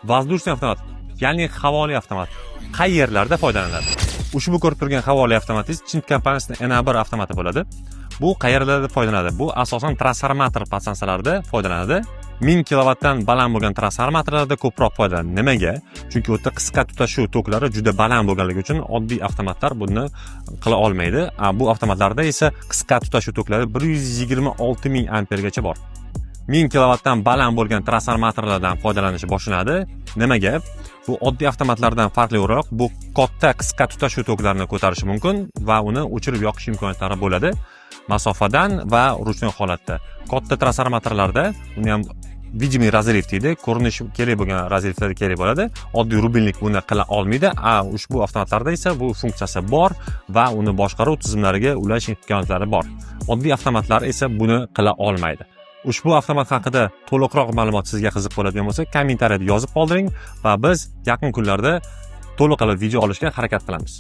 Воздушный avtomat, ya'ni havoli avtomat qayerlarda foydalaniladi? Ushbu ko'rib turgan havoli avtomatingiz Chint kompaniyasining NA1 avtomati bo'ladi. Bu qayerlarda foydalanadi? Bu asosan transformator podstansiyalarida foydalanadi. 1000 kilovatdan baland bo'lgan transformatorlarda ko'proq foydalanadi. Nimaga? Chunki u yerda qisqa tutashuv toklari juda baland bo'lganligi uchun oddiy avtomatlar buni qila olmaydi. Bu avtomatlarda esa qisqa tutashuv toklari 126 ming ampergacha bor. 1000 kilovatdan baland bo'lgan transformatorlardan foydalanish boshlanadi. Nimaga? Bu oddiy avtomatlardan farqli o'laroq bu katta qisqa tutashuv toklarini ko'tarishi mumkin va uni o'chirib yoqish imkoniyatlari bo'ladi masofadan va ручной holatda. Katta transformatorlarda uni ham видимый разрыв deydi, ko'rinishi kerak bo'lgan разрыв lar kerak bo'ladi. Oddiy рубильник buni qila olmaydi. Ushbu avtomatlarda esa bu funksiyasi bor va uni boshqaruv tizimlariga ulash imkoniyatlari bor. Oddiy avtomatlar esa buni qila olmaydi. Ushbu avtomat haqida to'liqroq ma'lumot sizga qiziq bo'ladigan bo'lsa, kommentariyada yozib qoldiring va biz yaqin kunlarda to'liq qilib video olishga harakat qilamiz.